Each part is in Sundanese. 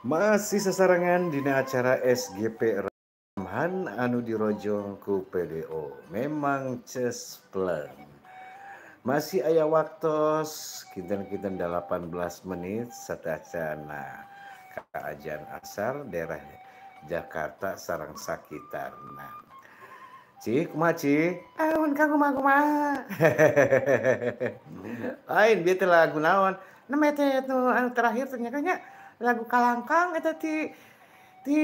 Masih sasarengan dina acara SGP Ramhan anu dirojong ku PDO. Memang cespleng. Masih aya waktos kinten-kinten 18 menit satacana kaajan asar daerah Jakarta sareng sakitarna. Ci, kumaha Ci? Amun Kang kumaha kumaha. Lain bieu teh lagu naon? Nembe teh nu anu terakhir teh nya lagu Kalangkang eta ti ti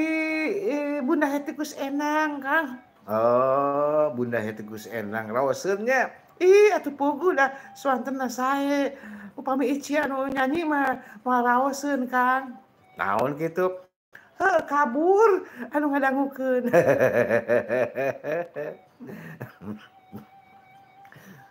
Bunda Hetikus Enang, Kang. Oh, Bunda Hetikus Enang raoseun nya. Ih, atuh puguh da suantenna sae. Upami Ici anu nyanyi mah moal raoseun, Kang. Naon kitu? Heuh, kabur anu ngadangukeun.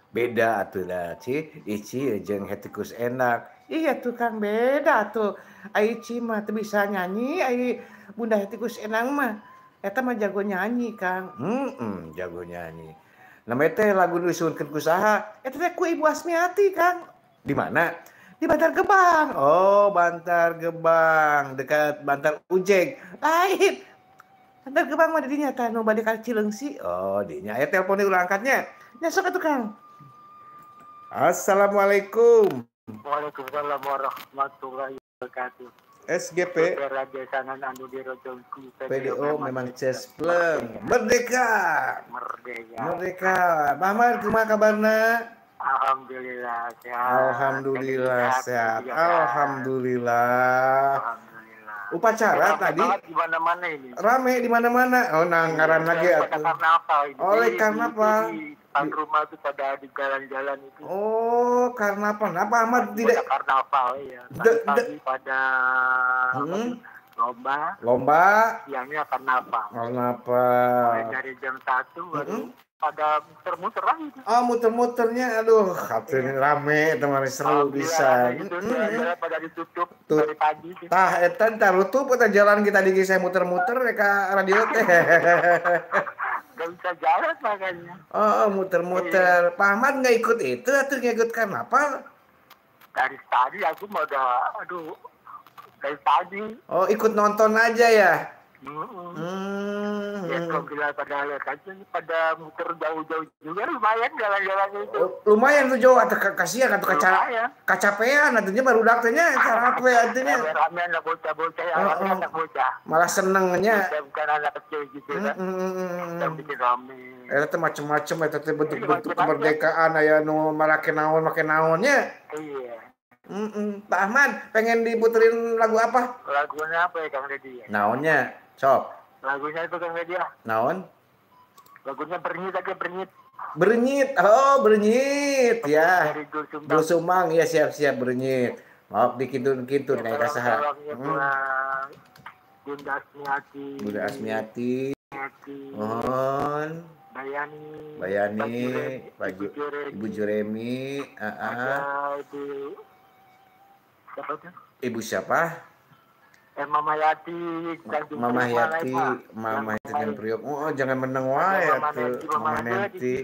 Beda atuh da Ci, Ici jeung Hetikus Enang. Iya tuh Kang, beda tuh. Ai Ici mah teu bisa nyanyi, ai Bunda Hetikus Enang mah eta mah jago nyanyi, Kang. Heeh, jago nyanyi. Namanya teh lagu nu disuhunkeun ku saha? Eta teh ku Ibu Asmiati, Kang. Di mana? Di Bantar Gebang. Oh, Bantar Gebang, dekat Bantar Ujeg. Lain. Bantar Gebang mah di dinya tah nu bade ka Cileungsi. Oh, dinya aya telepon ulah angkatnya. Nya sok atuh, Kang. Assalamualaikum. Waalaikumsalam warahmatullahi wabarakatuh. SGP PDO memang cespleng. Merdeka. Merdeka. Merdeka. Ahmad kumaha kabarna? Alhamdulillah sehat. Alhamdulillah sehat. Alhamdulillah. Alhamdulillah. Upacara tadi di mana-mana ini. Rame di mana-mana. Oh, nah ngaran lagi atuh. Oleh karnaval. Di depan rumah itu pada di jalan-jalan itu. Oh, karnaval. Apa Ahmad tidak karnaval ya. Pagi pada lomba. Lomba. Siangnya karnaval. Karnaval. Mulai dari jam 1 baru pada muter-muter lah itu. Oh, muter-muternya aduh, katanya rame, teman seru bisa. Gitu, jalan pada ditutup dari pagi. Tah eta entar tutup eta jalan kita di saya muter-muter ka radio teh. Gak bisa jalan makanya. Oh, muter-muter. Pak Ahmad nggak ikut itu atau nggak ikut karnaval? Dari tadi aku mau udah, aduh, dari tadi. Oh, ikut nonton aja ya? Ya, kalau bila pada lihat aja pada muter jauh-jauh juga lumayan jalan-jalan itu. Oh, lumayan tuh jauh atau kasihan atau kacapean artinya baru dakternya capek artinya. Rame anak bocah-bocah, anak bocah. Malah senengnya. Bukan anak kecil gitu kan. Yang bikin rame. Eta teh macem-macem eta teh bentuk-bentuk kemerdekaan aya nu marake naon make naonnya. Iya. Pak Ahmad pengen diputerin lagu apa? Lagunya apa ya Kang Deddy? Naonnya? Sok. Lagunya itu Kang Deddy ya. Naon? Lagunya Bernyit aja, Bernyit. Bernyit. Oh, Bernyit ya. Dari Dul Sumang ya, siap-siap Bernyit. Maaf dikintun-kintun kayak kasaha. Bunda Asmiati. Bunda Asmiati. Mohon. Bayani. Bayani, Ibu Juremi, Ibu siapa tuh? Ibu siapa? Mama Yati, Mama Yati, Mama Yati dan Priok. Oh, jangan meneng wae atuh. Mama Nanti.